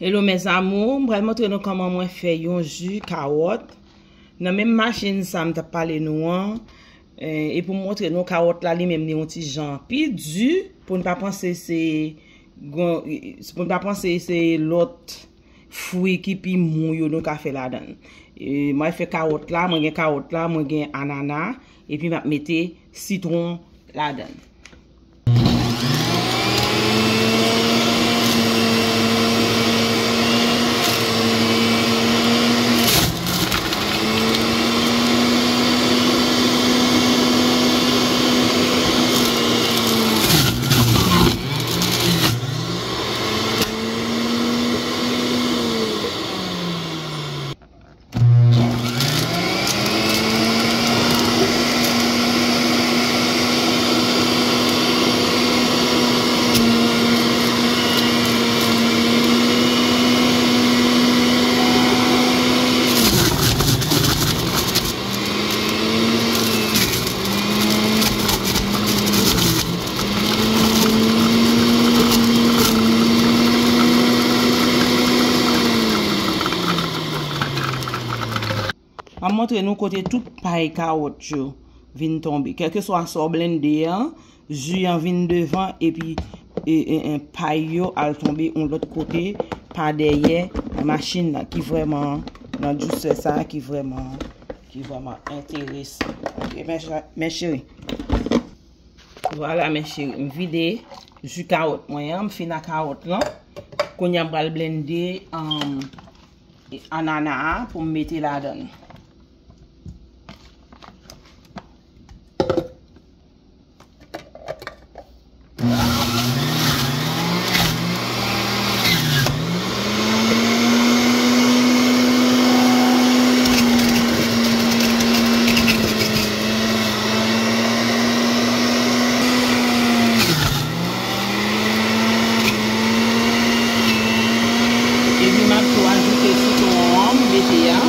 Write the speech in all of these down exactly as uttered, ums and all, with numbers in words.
Hello mes amours, m pral montre nou kòman mwen fè yon ji kawòt. Nan menm machin sa m t ap pale nou an, eh, e pou m montre nou kawòt la li menm li yon ti jan pi di pou n pa panse se, pou n pa panse se lòt fwi ki pi mou yo nou ka fè ladan l. E, mwen fè kawòt la, mwen gen kawòt la, mwen gen anana, epi m ap mete sitwon ladan l. M ap montre nou kote tout pay kawòt yo vin tonbe. Kèlkeswa sa w blende an, ji an vin devan, epi, e, e, e, pay yo al tonbe yon lòt kote, pa dèyè nan machin nan, ki vrèman, nan juicer sa, ki vrèman, ki vrèman enteresan. Ok, mes, mes chéris. Vwala, mes chéris, m vide ji kawòt mwen an, m fin ak kawòt lan. Kounye a m pral blende, um, anana a pou m mete ladan l. Epi m ap tou ajoute sitwon an m mete a.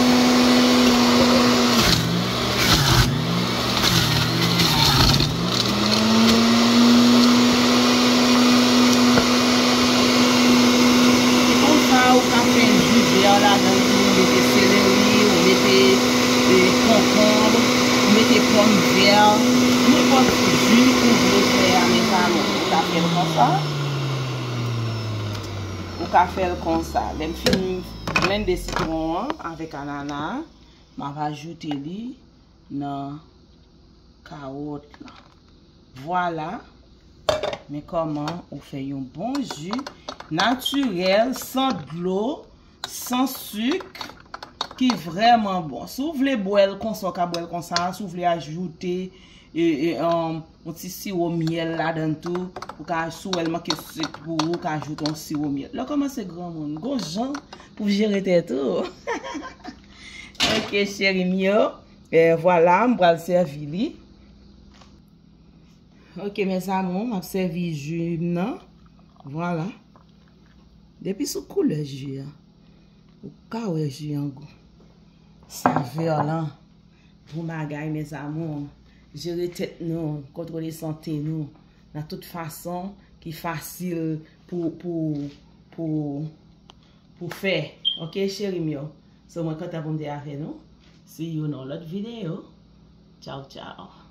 Se konsa ou ka fè ji vè ladan tou, ou mete seleri, ou mete, e, konkonb, ou mete pòmvè, nenpòt ji ou vle fè a, mes amours. Ou ka fè l konsa. Ou ka fè l konsa. Lè m fin blende sitwon an avèk anana a, m ap ajoute li nan kawòt la. Vwala. Men kòman ou fè yon bon ji natirèl, san dlo, san sik, ki vrèman bon. Si w vle bwè l konsa, w ka bwè l konsa. Si w vle ajoute, e, e, um, yon ti siwo myèl ladan l tou, ou ka, si w wè l manke sik pou ou, ou ka ajoute yon siwo myèl. Lè w kòmanse granmoun, gon jan pou w jere tèt ou. Ok, cheri m yo. E, vwala, m pral sèvi li. Ok, mes amours, m ap sèvi ji m nan. Vwala. Depi sou koulè ji a, ou ka wè ji an gou. Savè lan. Bon bagay, mes amours. Jere tèt nou, kontwole sante nou nan tout fason ki fasil pou, pou, pou, pou fè. Ok, cheri m yo. So, mwen kontan pou m te avè nou. See you nan lòt videyo. Tchaw, tchaw.